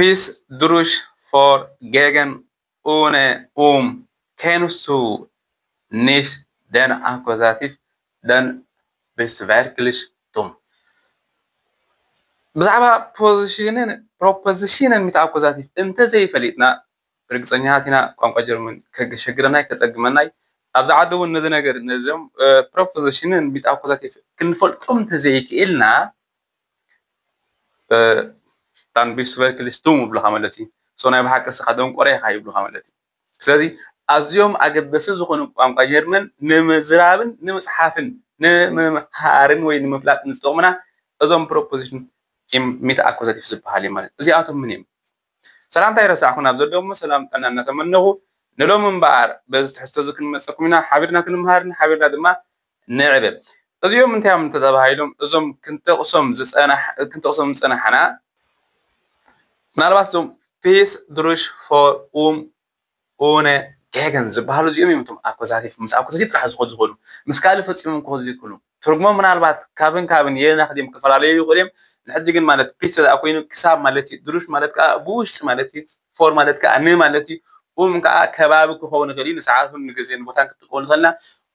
Bis du ruhig vor gegen ohne um kennst du nicht den Akkusativ, den bist wirklich dumm. ብዛዕባ ፖዚሽንን ፕሮፖዚሽንን ሚት ኣኩዛቲቭ እንተዘይፈሊጥና ርግፀኛታት ኢና ቋንቋ ጀርመን ከሸግረናይ ከፀግመናይ። ኣብዚ ዓዲ እውን ነዚ ነገር ነዚኦም ፕሮፖዚሽንን ሚት ኣኩዛቲቭ ክንፈልጦም እንተዘይክእልና ታን ቢስት ቨርክሊስ ዱም ይብሉኻ ማለት እዩ። ሶ ናይ ብሓቂ እስኻ ደንቆረ ኢኻ ይብሉኻ ማለት እዩ። ስለዚ ኣዝዮም ኣገደሲ ዝኾኑ ቋንቋ ጀርመን ንምዝራብን ንምፅሓፍን ንምምሃርን ወይ ንምፍላጥን ዝጠቕሙና እዞም ፕሮፖዚሽን ሚት ኣኮዛቲቭ ዝበሃል እዩ ማለት። እዚኣቶም ምን እዮም? ሰላምታ ይረሳዕኩ ናብ ዘለዎም ሰላም ጥዕና እናተመነኹ ንሎም እምበኣር በዚ ትሕዝቶ እዚ ክንመፀኩም ኢና። ሓቢርና ክንምሃርን ሓቢርና ድማ ንዕብብ። እዚኦም እንታይ እዮም እንተተባሂሎም እዞም ክንጠቕሶም ዝፀናሕ- ክንጠቕሶም ዝፀናሕና ምናልባት እዞም ፒስ ድሩሽ ፎር ኡም ኡነ ጌገን ዝበሃሉ እዚኦም እዮም እቶም ኣኮዛቲቭ ምስ ኣኮዛቲቭ ጥራሕ ዝኸዱ ዝኸዱ ምስ ካልእ ፈፂሞም ክኸዱ ዘይክእሉ ትርጉሞም ምናልባት ካብን ካብን የናኽድዮም ክፈላለዩ ይኽእሉ እዮም። ንሕጂ ግን ማለት ፒስ ተደኣ ኮይኑ ክሳብ ማለት እዩ። ድሩሽ ማለት ከዓ ብውሽጢ ማለት እዩ። ፎር ማለት ከዓ ን ማለት እዩ። ኡም ከዓ ከባቢ ክኸውን ይኽእል እዩ። ንሰዓቱን ንግዜን ቦታን ክትጥቀሙ ንኽእልና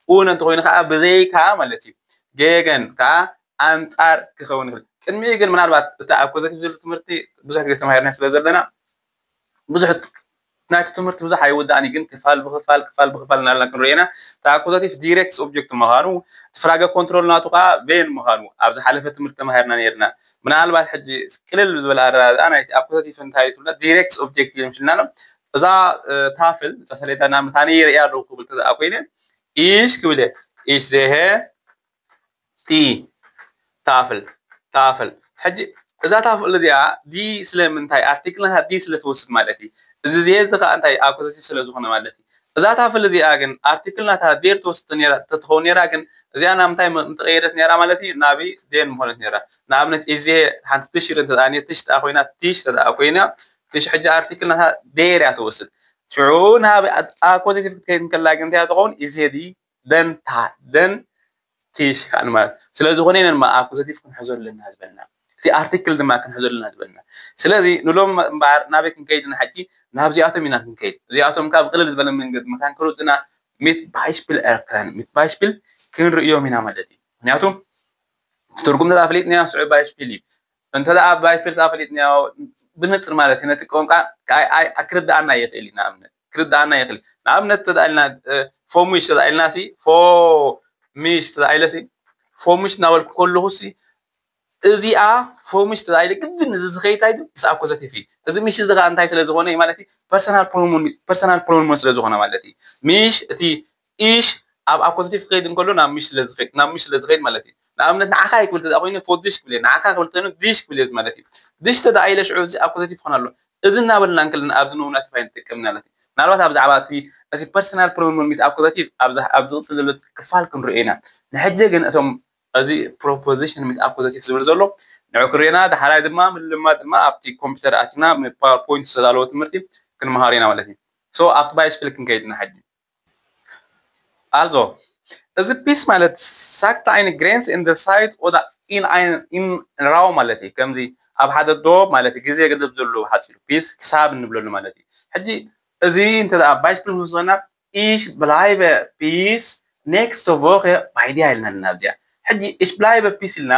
ኡነ እንተኮይኑ ከዓ ብዘይካ ማለት እዩ። ጌገን ከዓ ኣንጻር ክኸውን ይኽእል። ቅድሚኡ ግን ምናልባት እቲ ኣኮዛቲቭ ዝብል ትምህርቲ ብዙሕ ግዜ ተማሂርና ስለ ዘለና ብዙሕ ናይቲ ትምህርቲ ብዙሕ ኣይውዳእን እዩ፣ ግን ክፋል ብክፋል ክፋል ብክፋል እናልና ክንሪኦ ኢና። እቲ ኣኮዛቲቭ ዲሬክት ኦብጀክት ምዃኑ እቲ ፍራገ ኮንትሮል ናቱ ከዓ ቬን ምዃኑ ኣብ ዝሓለፈ ትምህርቲ ተማሂርና ነይርና። ምናልባት ሕጂ ቅልል ዝበለ ኣረዳድኣ ናይቲ ኣኮዛቲቭ እንታይ እዩ ትብሎ ዲሬክት ኦብጀክት እዮም ሽልና ኣሎ። እዛ ታፍል እዛ ሰሌዳ ናብ ምታኒ ይርእያ ኣለዉ ክብል ተደኣ ኮይነ ኢሽ ክብል እየ ኢሽ ዜሄ ቲ ታፍል ታፍል ሕጂ እዛ ታፍል እዚኣ ዲ ስለምንታይ ኣርቲክል ናታ ዲ ስለትወስድ ማለት እዩ። እዚ ዝየ እዚ ከዓ እንታይ ኣኮዘቲቭ ስለዝኾነ ማለት እዩ። እዛ ታፍል እዚኣ ግን ኣርቲክል ናታ ዴር ትወስድ ተትኸውን ነራ ግን እዚኣ ናብ ምንታይ ምተቀየረት ነራ ማለት እዩ ናብ ዴን ምኾነት ነራ። ንኣብነት እዚ ሓንቲ ትሽ ር እንተኣ ትሽ ተኣ ኮይና ትሽ ተኣ ኮይና ትሽ ሕጂ ኣርቲክል ናታ ዴር እያ ትወስድ። ሽዑ ናብ ኣኮዘቲቭ ክትከይድ እንከላ ግን እንታይ ትኸውን እዚ ዲ ደን ታ ደን ቲሽ ከኣ ማለት ስለዝኾነ ኢና ድማ ኣኩዘቲቭ ክንሕዞ ኣለና ዝበልና እቲ ኣርቲክል ድማ ክንሕዞ ኣለና ዝበልና። ስለዚ ንሎም እምበኣር ናበይ ክንከይድ ኢና ሕጂ? ናብዚኣቶም ኢና ክንከይድ። እዚኣቶም ካብ ቅልል ዝበለ መንገዲ መታን ክርድኡና ሚት ባይሽፒል ኤርክረን ሚት ባይሽፒል ክንርእዮም ኢና ማለት እዩ። ምክንያቱ ትርጉም ተፈሊጥና ስዑ ባይሽፒል እዩ። እንተ ደኣ ባይሽፒል ተፈሊጥና ብንፅር ማለት እዩ ነቲ ቋንቋ ክርድኣና ይኽእል እዩ። ንኣብነት ክርድኣና ይኽእል። ንኣብነት እንተ ኢልና ፎሚሽ እንተ ኢልና ሲ ፎሚሽ እንተ ኢለ ሲ ፎሚሽ እናበልኩ ከለኹ ሲ እዚኣ ፎሚሽ እንተ ኢለ ግድን እዚ ዝኸይድ ኣይድል ምስ ኣኮዘቲቭ እዩ። እዚ ሚሽ እዚ ከዓ እንታይ ስለ ዝኾነ እዩ ማለት እዩ ፐርሰናል ፕሮኖን ፐርሰናል ፕሮኖን ስለ ዝኾነ ማለት እዩ። ሚሽ እቲ ኢሽ ኣብ ኣኮዘቲቭ ክኸይድ እንከሎ ናብ ሚሽ ስለ ዝኸይድ ናብ ሚሽ ስለ ዝኸይድ ማለት እዩ። ንኣብነት ንዓኻ ይክብል ተዳ ኮይኑ ፎ ድሽ ክብል እየ ንዓኻ ክብል ተኑ ድሽ ክብል እየ ማለት እዩ። ድሽ ተዳ ኢለ ሽዑ እዚ ኣኮዘቲቭ ክኾን ኣሎ። እዚ እናበልና እንክልና ኣብዚ ንውና ተፋይ ንጥቀም ማለት እዩ። ምናልባት ኣብ ዛዕባ እቲ እቲ ፐርሰናል ፕሮኖን ሚት ኣኮዘቲቭ ኣብዚ ኣብዚ ቅፅል ዘሎ ክፋል ክንሪኦ ኢና። ንሕጂ ግን እቶም እዚ ፕሮፖዚሽን ሚት ኣኮዘቲቭ ዝብል ዘሎ ንዑ ክሪኦና ዳሕራይ ድማ ምልማ ድማ ኣብቲ ኮምፒውተር ኣቲና ፓወርፖይንት ዝተዳለወ ትምህርቲ ክንመሃር ኢና ማለት እዩ። ሶ ኣብቲ ባይስክል ክንከይድ ኢና ሕጂ። ኣልዞ እዚ ፒስ ማለት ሳክት ኣይን ግሬንስ እንደ ሳይት ኦዳ ኢን ኣይን ኢን ራው ማለት እዩ። ከምዚ ኣብ ሓደ ዶብ ማለት እዩ ግዜ ገደብ ዘለዎ ሓፂሩ ፒስ ክሳብ እንብለሉ ማለት እዩ። ሕጂ እዚ እንተ ባይስክል ምስ ዝኾና Ich bleibe bis nächste Woche bei dir ኢልና ኣለና ኣብዚኣ። ሕጂ ich bleibe bis ኢልና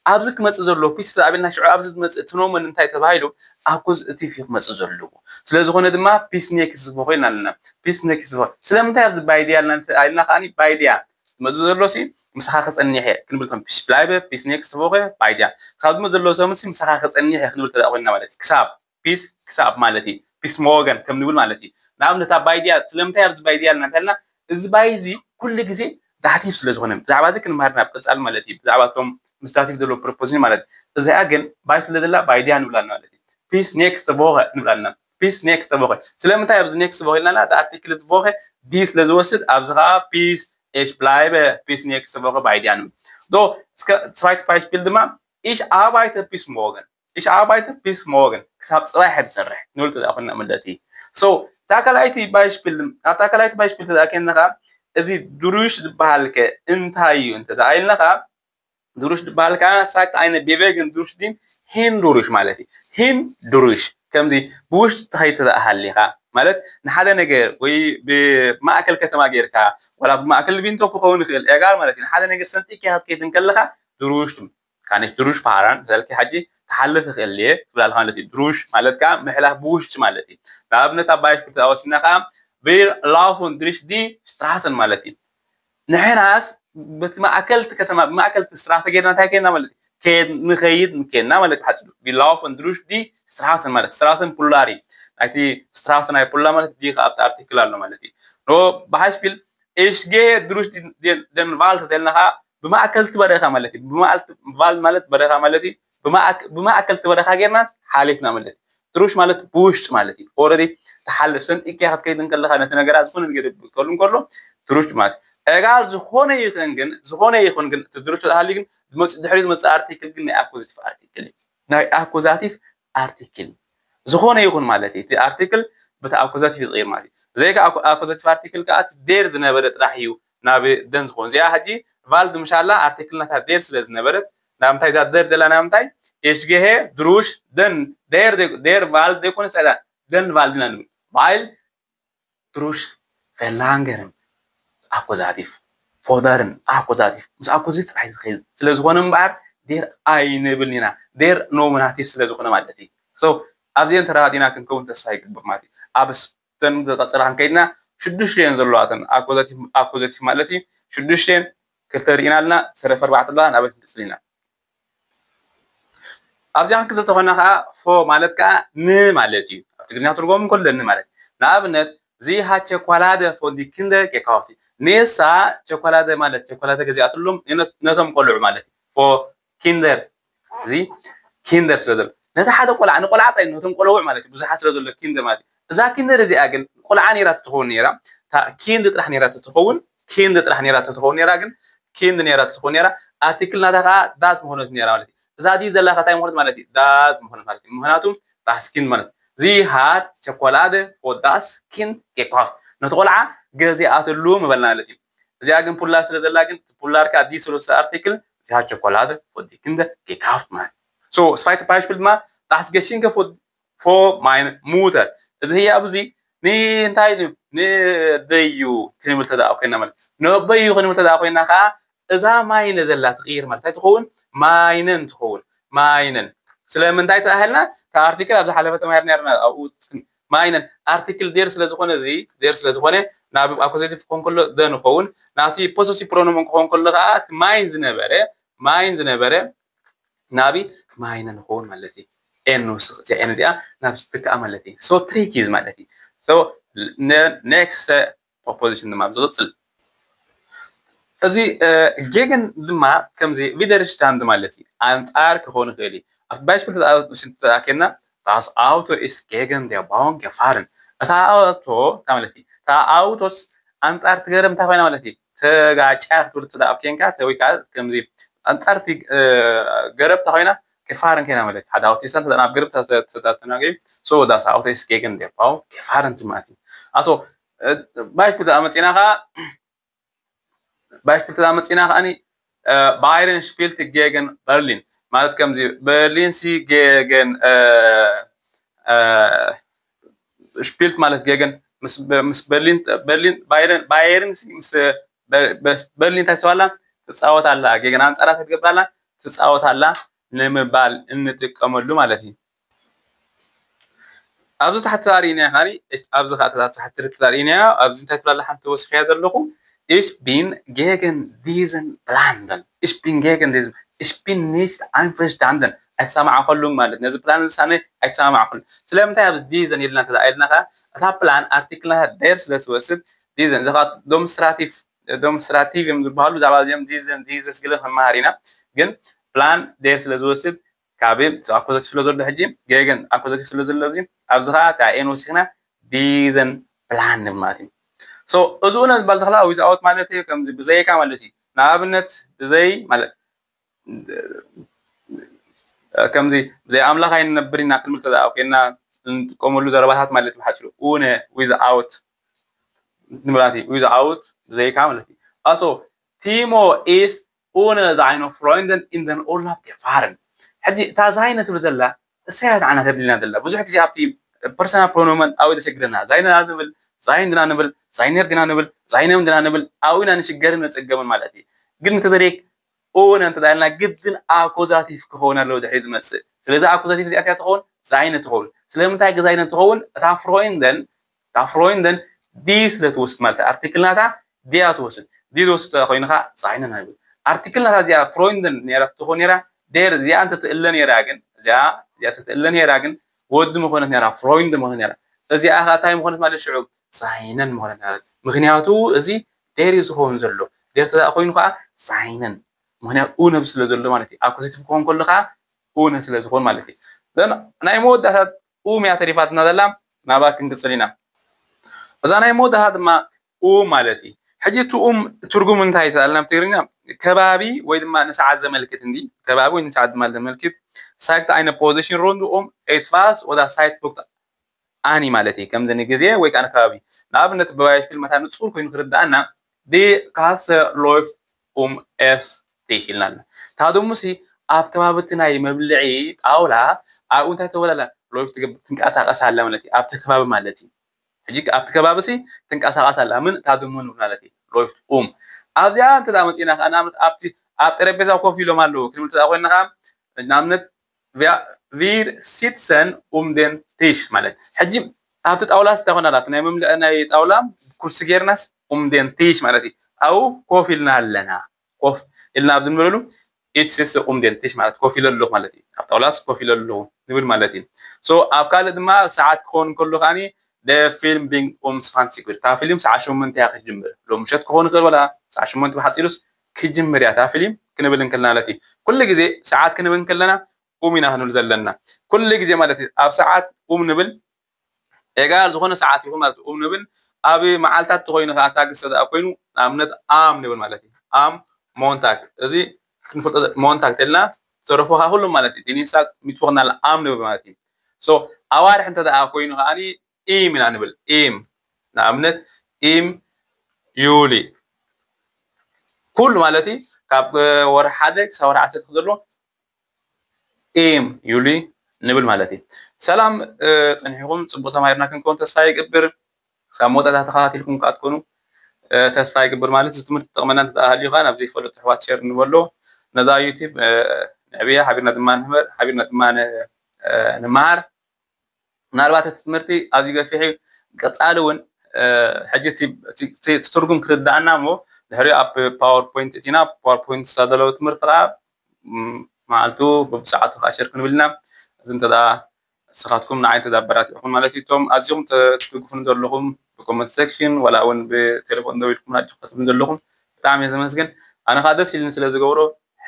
ኣብዚ ክመፅእ ዘሎ ፒስ ተኣብልና ሽዑ ኣብዚ ዝመፅእ ትኖመን እንታይ ተባሂሉ ኣኮዝ እቲ ክመፅእ ዘለዎ ስለ ዝኾነ ድማ ፒስ ኔክስ ዝቦኸ ኢልና ኣለና። ፒስ ኔክስ ዝቦኸ ስለምንታይ ኣብዚ ባይድያ ኢልና ኢልና ከዓኒ ባይድያ ዝመፅእ ዘሎ ሲ ምሳኻ ክፀኒሕ እየ ክንብል ከም ich bleibe bis nächste Woche bei dir ካብ ዝመፅእ ዘሎ ሰሙን ሲ ምሳኻ ክፀኒሕ እየ ክንብል ተዳ ኮይና ማለት እዩ ክሳብ ፒስ ክሳብ ማለት እዩ ፒስ ሞገን ከም ንብል ማለት እዩ። ንኣብነት ኣብ ባይድያ ስለምንታይ ኣብዚ ባይድያ እናተልና እዚ ባይ እዚ ኩሉ ግዜ ዳሕቲፍ ስለ ዝኾነ ብዛዕባ እዚ ክንምሃር ናብ ቀፃሊ ማለት እዩ ብዛዕባ እቶም ምስ ዳቲፍ ዘለዎ ፕሮፖዚሽን ማለት እዚኣ ግን ባይ ስለ ዘላ ባይድያ ንብላ ማለት እዩ። ፒስ ኔክስት ቦኸ ንብላ ኣለና። ፒስ ኔክስት ቦኸ ስለምንታይ ኣብዚ ኔክስት ቦኸ ኢልና ኣርቲክል እዚ ቦኸ ቢ ስለ ዝወስድ ኣብዚ ከዓ ፒስ ኤሽ ብላይበ ፒስ ኔክስት ቦኸ ባይድያ ንብል ዶ እስከ ስዋይት ባይሽፒል ድማ Ich arbeite bis morgen. Ich arbeite bis morgen. ክሳብ ፅባሕ እየ ዝሰርሕ ንብል ተዳ ኮይና ማለት እዩ። So እታ ካልኣይቲ ባይሽፒል ኣብታ ካልኣይቲ ባይሽፒል ተዳ ከይንኻ እዚ ድሩሽ ዝበሃል ከ እንታይ እዩ እንተ ኢልና ከዓ ድሩሽ ዝበሃል ከዓ ሳክት ኣይነ ቤቬግን ድሩሽ ዲን ሂን ድሩሽ ማለት እዩ። ሂን ድሩሽ ከምዚ ብውሽጢ ትኸይድ ትደኣ ሃሊኻ ማለት ንሓደ ነገር ወይ ብማእከል ከተማ ጌርካ ዋላ ብማእከል ቢንቶ ክኸውን ይኽእል ኤጋር ማለት እዩ። ንሓደ ነገር ሰንጢካ ክትከይድ እንከለኻ ድሩሽ ትም- ካንሽ ድሩሽ ፋራን ተልኪ ሓጂ ክሓልፍ ይኽእል እየ ትብላልካ ማለት እዩ። ድሩሽ ማለት ከዓ ምሕላፍ ብውሽጢ ማለት እዩ። ንኣብነት ኣብ ባይሽ ክልተ ወሲና ከዓ ቪር ላፉን ድሪሽ ዲ ስትራሰን ማለት እዩ። ንሕናስ በቲ ማእከልቲ ከተማ ብማእከልቲ ስትራሰ ጌርና እንታይ ከይድና ማለት እዩ። ከይድ ንኸይድ ንከይድና ማለት ሓፂሉ ቪር ላፉን ድሩሽ ዲ ስትራሰን ማለት ስትራሰን ፑላሪ ናይቲ ስትራሰ ናይ ፑላ ማለት ዲ ከኣ ኣብቲ ኣርቲክል ኣሎ ማለት እዩ። ኖ ብሓሽፒል ኤሽጌ ድሩሽ ዲ- ዲ- ደን ቫል ተተልና ከዓ ብማእከልቲ በረኻ ማለት እዩ። ብማእከልቲ ቫል ማለት በረኻ ማለት እዩ። ብማእክ- ብማእከልቲ በረኻ ጌርና ሓሊፍና ማለት እዩ። ድሩሽ ማለት ብውሽጢ ማለት እዩ። ኦረዲ ትሓልፍ ሰንጢካ ክትከይድ እንከለኻ ነቲ ነገራት ዝኾነ ነገር ክህሉ እንከሎ ድሩሽ ማለት እዩ። ኤጋል ዝኾነ ይኹን ግን ዝኾነ ይኹን ግን እቲ ድሩሽ ተሃልዩ ግን ዝመጽእ ድሕሪ ዝመጽእ ኣርቲክል ግን ናይ ኣኩዛቲቭ ኣርቲክል እዩ። ናይ ኣኩዛቲቭ ኣርቲክል ዝኾነ ይኹን ማለት እዩ። እቲ ኣርቲክል በቲ ኣኩዛቲቭ ይቕይር ማለት እዩ። ብዘይካ ኣኩ- ኣኩዛቲቭ ኣርቲክል ከዓ እቲ ዴር ዝነበረ ጥራሕ እዩ ናብ ደን ዝኾን። እዚኣ ሕጂ ቫልድ ምሻላ ኣርቲክል ናታ ዴር ስለ ዝነበረት ናብ ምንታይ እዛ ደር ደላ ናብ ምንታይ ኤሽጌሄ ድሩሽ ደን ዴር ዴር ቫልድ ዘይኮነ ስዕዳ ደን ቫልድ ኢና ንብል። ባይል ድሩሽ ፌላንገርን ኣኮዛቲቭ ፎደርን ኣኮዛቲቭ ምስ ኣኮዛቲቭ ጥራይ ዝኸይድ ስለ ዝኾነ እምበኣር ዴር ኣይንብልን ኢና። ዴር ኖሚናቲቭ ስለ ዝኾነ ማለት እዩ። So ኣብዚአን ተረዳዲና ክንከውን ተስፋ ይገብር ማለት እዩ። ኣብ ስተን ዝቐፅላ ክንከይድና ሽዱሽተ እየን ዘለዋተን ኣኮዛቲቭ ኣኮዛቲቭ ማለት እዩ። ሽዱሽተ እየን ክልተ ርኢና ኣለና። ዝተረፈ ኣርባዕተ ኣለዋ ናበይ ክንቅፅል ኢና? ኣብዚኣ ክንክተል ተኾና ከዓ ፎ ማለት ከዓ ን ማለት እዩ። ኣብ ትግርኛ ትርጎም እንከሎ ን ማለት ንኣብነት ዚ ሃ ቸኮላደ ፎ ዲ ኪንደር ጌካውቲ ንሳ ቸኮላደ ማለት ቸኮላደ ገዚኣትሎም ነቶም ቆልዑ ማለት እዩ። ፎ ኪንደር እዚ ኪንደር ስለ ዘሎ ነቲ ሓደ ቆልዓ ንቆልዓ ጥራይ ነቶም ቆልዑ ማለት እዩ። ብዙሓት ስለ ዘሎ ኪንደር ማለት እዩ። እዛ ኪንደር እዚኣ ግን ቆልዓ ነይራ ትኸውን ነይራ ኪንድ ጥራሕ ነይራ ትኸውን ኪንድ ጥራሕ ነይራ ትኸውን ነይራ ግን ኪንድ ነይራ ትኸውን ነይራ። ኣርቲክል ናታ ከዓ ዳስ መሆነት ነይራ ማለት እዩ። እዛ ዲ ዘላ ከታይ መሆነት ማለት እዩ ዳስ መሆነት ማለት እዩ። ምክንያቱ ዳስ ኪንድ ማለት እዚ ሃት ቸኮላደ ፎ ዳስ ኪንድ ጌኳፍ ነቲ ቆልዓ ገዚኣትሉ ምበልና ማለት እዩ። እዚኣ ግን ፑላር ስለ ዘላ ግን ፑላር ከዓ ዲ ስለ ኣርቲክል እዚ ሃት ቸኮላደ ፎ ዲ ኪንደ ጌካፍ ማለት እዩ። So ስፋይተ ፓሽክል ድማ ዳስ ገሽንከ ፎ ፎ ማይነ ሙተር እዚ ህያብ እዚ ንእንታይ ንበዩ ክንብል ተደኣ ኮይና ማለት ንበዩ ክንብል ተደኣ ኮይና ከዓ እዛ ማይነ ዘላ ትቕይር ማለት እንታይ ትኸውን? ማይነን ትኸውን። ማይነን ስለምንታይ ተኣህልና? እታ ኣርቲክል ኣብ ዝሓለፈ ተማሂርና ነርና ኣብኡ ማይነን ኣርቲክል ዴር ስለ ዝኾነ እዚ ዴር ስለ ዝኾነ ናብ ኣኮዘቲቭ ክኾን ከሎ ደ ንኸውን ናብቲ ፖሰሲቭ ፕሮኖመን ክኾን ከሎ ከዓ እቲ ማይን ዝነበረ ማይን ዝነበረ ናብይ ማይነ ንኸውን ማለት እዩ። ኤን ንውስኽ እዚኣ ኤን እዚኣ ናብ ዝትክኣ ማለት እዩ። So ትሪክ እዩ ማለት እዩ። So ኔክስት ፕሮፖዚሽን ድማ ዝቕፅል እዚ ጌገን ድማ ከምዚ ቪደርሽታንድ ማለት እዩ። ኣንፃር ክኸውን ይኽእል እዩ። ኣብቲ ባይስክል ተኣኪልና ዳስ ኣውቶ ኢስ ጌገን ደ ባውን ገፋርን እታ ኣውቶ ማለት እዩ። እታ ኣውቶስ ኣንፃር ትገረም እንታይ ኮይና ማለት እዩ። ተጋጫ ክትብል ትዳ ኣብ ኬንካ ወይ ከዓ ከምዚ ኣንፃርቲ ገረብ ተኮይና ክፋርን ከይና ማለት ሓደ ኣውቲስታን ተናብ ገረብ ተተናገዩ ሶ ዳስ ኣውቲስ ጌገን ደባው ክፋርን ትማቲ ኣሶ ባይሽ ክልተ ኣመፂና ከዓ ባይሽ ክልተ ኣመፂና ከዓ ባይረን ሽፒልት ጌገን በርሊን ማለት ከምዚ በርሊን ሲ ጌገን ሽፒልት ማለት ጌገን ምስ በርሊን በርሊን ባየርን ባየርን ምስ በርሊን እንታይ ትሰዋላ ትፃወት ኣላ ጌገን ኣንፃራ ትገብራላ ትፃወት ኣላ ንምባል እንጥቀመሉ ማለት እዩ። ኣብዚ ታሕቲ ዛሪእና ካኒ ኣብዚ ከዓ ታሕቲ ዛሪእና ኣብዚ እንታይ ትብላላ ሓንቲ ወሲኸያ ዘለኹ Ich bin gegen diesen Plan. Ich bin gegen diesen ich bin nicht einverstanden ኣይተሰማዕከሉም ማለት ነዚ ፕላን ዝሳነ ኣይተሰማማዕኩን። ስለምንታይ ኣብዚ ዲዘን ኢልና እንተ ኢልና ከ እታ ፕላን ኣርቲክልና ዴር ስለ ትወስድ ዲዘን እዚ ከዓ ዶምስትራቲቭ ዶምስትራቲቭ እዮም ዝበሃሉ ብዛዕባ እዚኦም ዲዘን ዲዘስ ግለ ክንመሃር ኢና። ግን ፕላን ዴር ስለ ዝወስድ ካብ ኣኮዘቲቭ ስለ ዘሎ ሕጂ ገገን ኣኮዘቲቭ ስለ ዘሎ ኣብዚ ኣብዚ ከዓ እታ ኤን ወሲኽና ዲዘን ፕላን ንብል ማለት እዩ። So እዚኡ ነዝባል ተኽላ ዊዝኣውት ማለት እዩ ከምዚ ብዘይካ ማለት እዩ። ንኣብነት ብዘይ ማለት ከምዚ ብዘይ ኣምላኽ ኣይንነብር ኢና ክንብል ተደኣ ኮይና እንጥቀመሉ ዘረባታት ማለት ብሓፂሩ ኡነ ዊዝኣውት ንብላት እዩ። ዊዝኣውት ብዘይካ ማለት እዩ። ኣሶ ቲሞ ኢስ ኡነ ዛይኖ ፍሮይንደን ኢንደን ኦላፍ ገፋርን ሕጂ እታ ዛይነ ትብል ዘላ እሳያ ተዓና ተድልና ዘላ። ብዙሕ ግዜ ኣብቲ ፐርሰናል ፕሮኖመን ኣብኡ ተሸግረና። ዛይነና ንብል፣ ዛይን ድና ንብል፣ ዛይነር ድና ንብል፣ ዛይነም ድና ንብል፣ ኣብኡ ኢና ንሽገርን ንጽገምን ማለት እዩ። ግን እንተዘይ ኡነ እንተ ኢልና ግድን ኣኮዛቲቭ ክኸውን ኣለዎ ድሕሪ ዝመጽእ። ስለዚ ኣኮዛቲቭ እዚኣ እንታይ ትኸውን? ዛይነ ትኸውን። ስለምንታይ ዛይነ ትኸውን? እታ ፍሮይንደን፣ እታ ፍሮይንደን ዲ ስለ ትወስድ ማለት ኣርቲክል ናታ ዲያ ትወስድ። ዲ ዝወስድ ኮይኑ ኸዓ ዛይነ ንብል። ኣርቲክል ናታ እዚኣ ፍሮይንደን ነይራ ትኸውን ነይራ። ዴር እዚኣ እንተ ትእለ ነይራ ግን፣ እዚኣ፣ እዚኣ እንተ ትእለ ነይራ ግን፣ ወዲ ምኾነት ነይራ፣ ፍሮይንድ ምኾነት ነይራ። እዚኣ ኸዓ እንታይ ምኾነት ማለት ሽዑ? ዛይነን ምኾነት ማለት። ምኽንያቱ እዚ ዴር እዩ ዝኸውን ዘሎ። ዴር ተደኣ ኮይኑ ኸዓ ዛይነን። ምኽንያቱ ኡ ነብ ስለ ዘሎ ማለት እዩ። ኣኮዚቲቭ ክኾን ከሎ ኸዓ ኡነ ስለ ዝኾን ማለት እዩ። ዘን ናይ መወዳእታ ኡም እያ ተሪፋትና ዘላ፣ ናባ ክንቅጽል ኢና። እዛ ናይ መወዳእታ ድማ ኡ ማለት እዩ። ሕጂ እቲ ኡም ትርጉም እንታይ ተኣልና ብትግርኛ? ከባቢ ወይ ድማ ንሰዓት ዘመልክት እንዲ፣ ከባቢ ወይ ንሰዓት ድማ ዘመልክት። ሳክት ኣይነ ፖዚሽን ሮንድ ኡም ኤትፋስ ወዳ ሳይት ቡክት ኣኒ ማለት እዩ። ከምዚ ንግዜ ወይ ከዓ ንከባቢ። ንኣብነት ብባይሽክል መታ ንጹር ኮይኑ ክርድኣና፣ ዲ ካሰ ሎይፍት ኡም ኤስ ቲሽ ኢልና ኣለና። ታደሙሲ ኣብ ከባቢ እቲ ናይ መብልዒ ጣውላ ኣብኡ እንታይ ተበላላ? ሎይፍት ትንቀሳቐስ ኣላ ማለት እዩ። ኣብቲ ከባቢ ማለት እዩ። ሕጂ ኣብቲ ከባቢ ሲ ትንቀሳቐስ ኣላ። ምን ታደሙ ንብል ማለት እዩ። ሎይፍት ኡም። ኣብዚኣ እንተ ደኣ መጺእና ከኣ ንኣብነት ኣብቲ ኣብ ጠረጴዛ ኮፍ ኢሎም ኣለዉ ክንብል እንተ ደኣ ኮይንና ከኣ ንኣብነት ቪር ሲትሰን ኡም ደን ቲሽ ማለት። ሕጂ ኣብቲ ጣውላ እንታይ ኮና ኣላ? ናይ መምልዒ ናይ ጣውላ ኩርሲ ጌርናስ ኡም ደን ቲሽ ማለት እዩ። ኣብኡ ኮፍ ኢልና ኣለና። ኮፍ ኢልና ኣብ ዝንበለሉ ኢች ሲትሰን ኡም ደን ቲሽ ማለት ኮፍ ኢለ ኣለኹ ማለት እዩ። ኣብ ጣውላስ ኮፍ ኢለ ኣለኹ ንብል ማለት እዩ። ሶ ኣብ ካልእ ድማ ሰዓት ክኸውን ከሎ ከኣኒ ደ ፊልም ቢንግ ኡም ስፋን ሲጉር። እታ ፊልም ሰዓት ሸሞንተ እያ ክትጅምር። ሎም ምሸት ክኸውን ይኽእል ወላ ሰዓት ሸሞንተ ብሓጺሩስ ክጅምር እያ እታ ፊልም ክንብል እንከለና ማለት እዩ። ኩሉ ግዜ ሰዓት ክንብል እንከለና ኡም ኢና ክንብል ዘለና። ኩሉ ግዜ ማለት እዩ። ኣብ ሰዓት ኡም ንብል ኤጋል ዝኾነ ሰዓት ይኹን ማለት ኡም ንብል። ኣብ መዓልታት ተኾይኑ ከዓ ታግስ ተደኣ ኮይኑ ንኣብነት ኣም ንብል ማለት እዩ። ኣም ሞንታግ እዚ ክንፈልጦ ሞንታግ ተልና ተረፎ ከዓ ኩሉ ማለት እዩ። ዲኒሳ ሚትፎክናል ኣም ንብል ማለት እዩ። ሶ ኣዋርሕ እንተ ደኣ ኮይኑ ከዓኒ ኢም ኢና ንብል። ኢም ንኣብነት ኢም ዩሊ ኩሉ ማለት እዩ። ካብ ወርሒ ሓደ ክሳብ ወርሒ ዓሰርተ ዘሎ ኢም ዩሊ ንብል ማለት እዩ። ሰላም ጸኒሕኩም ጽቡቅ ተማሂርና ክንከውን ተስፋ ይገብር። ክሳብ መወዳእታ ተኸታቲልኩም ከዓ ትኮኑ ተስፋ ይገብር ማለት እዚ ትምህርቲ ትጠቕመና እንተ ሃልዩ ከዓ ናብ ዘይፈልጡ ኣሕዋት ሸር ንበሎ። ነዛ ዩቲብ ንዕብያ ሓቢርና ድማ ንሕበር ሓቢርና ድማ ንመሃር። ምናልባት እቲ ትምህርቲ ኣዝዩ ገፊሕ እዩ። ቀጻሊ እውን ሕጂ እቲ ትርጉም ክርዳእና እሞ ድሕሪ ኣብ ፓወርፖይንት እቲና ፓወርፖይንት ዝተዳለወ ትምህርቲ ከዓ መዓልቱ በብሰዓቱ ከዓ ሸር ክንብል ኢና። እዚ እንተ ንስኻትኩም ንዓይ እንተ ኣበራቲዕኹም ማለት እዩ። እቶም ኣዝኹም ትድግፉን ዘለኹም ብኮመንት ሴክሽን ዋላ እውን ብቴሌፎን ደው ኢልኩም ናጭ ክትብሉን ዘለኹም ብጣዕሚ እየ ዘመስግን። ኣነ ከዓ ደስ ኢልኒ ስለ ዝገብሮ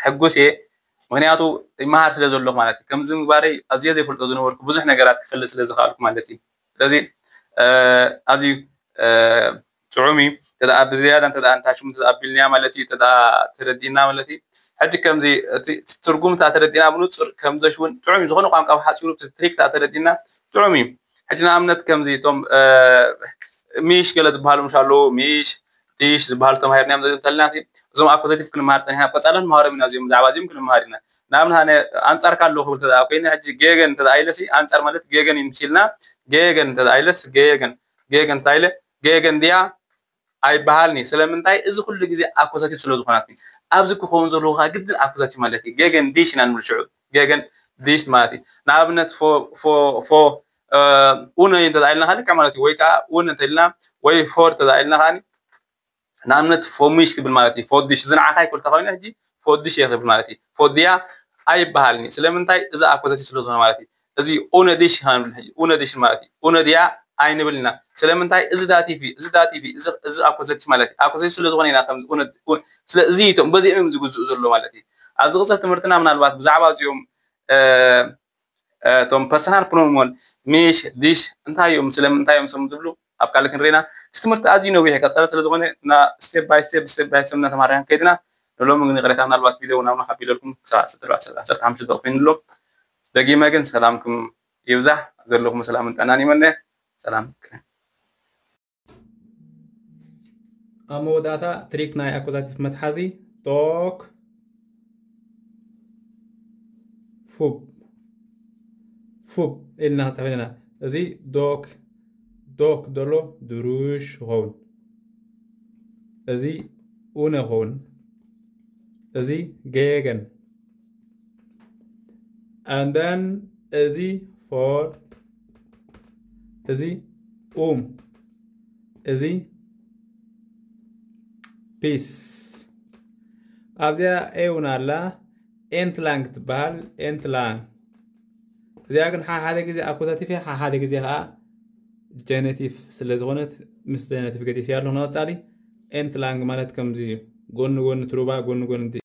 ሕጉስ እየ። ምክንያቱ ይመሃር ስለ ዘለኹ ማለት እዩ። ከምዚ ምግባረይ ኣዝየ ዘይፈልጦ ዝነበርኩ ብዙሕ ነገራት ክፈልጥ ስለ ዝኽኣልኩ ማለት እዩ። ስለዚ ኣዝዩ ጥዑም እዩ። ተደኣ ብዝያዳ እንተ ኣንታሽሙ ኣቢልናያ ማለት እዩ። ተደኣ ተረዲና ማለት እዩ። ሕጂ ከምዚ እቲ ትርጉም እታ ተረዲና ብንጹር ከምዘሽ እውን ጥዑም እዩ። ዝኾነ ቋንቋ ብሓፂሩ ትሪክ እታ ተረዲና ጥዑም እዩ። ሕጂ ንኣብነት ከምዚ እቶም ሚሽ ገለ ዝበሃሉ ምሽ ኣለዉ ሚሽ ዲሽ ዝበሃሉ ተማሂርና እዮም ዘለና። እዞም ኣኮዘቲቭ ክንመሃር ፀኒሕና ቀፃሊ ክንመሃሮም ኢና። እዚኦም ብዛዕባ እዚኦም ክንመሃር ኢና። ንኣብነት ኣነ ኣንፃርካ ኣለዉ ክብል ተደኣ ኮይነ ሕጂ ጌገን ተደኣ ኢለሲ ኣንፃር ማለት ጌገን እዩ ምሲልና ጌገን ተደኣ ኢለስ ጌገን ጌገን ተደኣ ኢለ ጌገን ድያ ኣይበሃልን እዩ። ስለምንታይ እዚ ኩሉ ግዜ ኣኮዛቲቭ ስለ ዝኾናት እዩ። ኣብዚ ክኸውን ዘለዎ ከዓ ግድን ኣኮዛቲቭ ማለት እዩ። ጌገን ዲሽ ኢና ንብል ሽዑ ጌገን ዲሽ ማለት እዩ። ንኣብነት ፎ ፎ ፎ ኡነ እንተ ኢልና ከዓ ልክዕ ማለት እዩ። ወይ ከዓ ኡነ እንተ ኢልና ወይ ፎር እንተ ኢልና ከዓ ንኣብነት ፎሚሽ ክብል ማለት እዩ። ፎዲሽ ዝንዓኻ ይኩል ተኮይኑ ሕጂ ፎዲሽ እየ ክብል ማለት እዩ። ፎዲያ ኣይበሃልን እዩ። ስለምንታይ እዚ ኣኮዛቲቭ ስለ ዝኾነ ማለት እዩ። እዚ ኡነዲሽ ኡነዲሽ ማለት እዩ። ኡነዲያ ኣይንብል ኢና። ስለምንታይ እዚ ዳቲቭ እዩ፣ እዚ ዳቲቭ እዩ፣ እዚ ኣኮዘቲቭ ማለት እዩ። ኣኮዘቲቭ ስለ ዝኾነ ኢና ከምዚ ኡነ ስለ እዚ እቶም በዚኦም እዮም ዝግዝኡ ዘሎ ማለት እዩ። ኣብዚ ቅጽል ትምህርትና ምናልባት ብዛዕባ እዚኦም እቶም ፐርሰናል ፕሮኖሞን ሚሽ ዲሽ እንታይ እዮም ስለምንታይ እዮም ሰም ዝብሉ ኣብ ካልእ ክንርኢና። እቲ ትምህርቲ ኣዝዩ ነዊሕ ቀጸለ ስለ ዝኾነ እና ስቴፕ ባይ ስቴፕ ስቴፕ ባይ ስቴፕ እናተማሃርና ከይድና ንሎሚ ግን ይቕሬታ ምናልባት ቪድዮ እውን ኣብና ካቢለልኩም ክሳብ ዓሰርተ ኣርባዕተ ዓሰርተ ሓሙሽተ ኮይኑ ኣሎ። ደጊመ ግን ሰላምኩም ይብዛሕ ዘለኹም ሰላምን ጥዕናን ይመነ። ሰላም። ኣብ መወዳእታ ትሪክ ናይ ኣኮዛቲቭ መትሓዚ ቶክ ፉብ ፑፕ ኢልና ክንፅሕፍ ኣለና። እዚ ዶክ ዶክ ዘሎ ድሩሽ ይኸውን። እዚ ኡነ ይኸውን። እዚ ገየገን። And then እዚ ፎር፣ እዚ ኡም፣ እዚ ፒስ። ኣብዚኣ ኤውን ኣላ። ኤንትላንግ ትበሃል። ኤንትላንግ እዚኣ ግን ሓሓደ ግዜ ኣኩዛቲፍ እያ፣ ሓሓደ ግዜ ከዓ ጀነቲፍ ስለ ዝኾነት ምስ ጀነቲፍ ገዲፍ እያ ኣለኹ ንቐፃሊ። ኤንትላንግ ማለት ከምዚ እዩ። ጎኒ ጎኒ ትሩባ፣ ጎኒ ጎኒ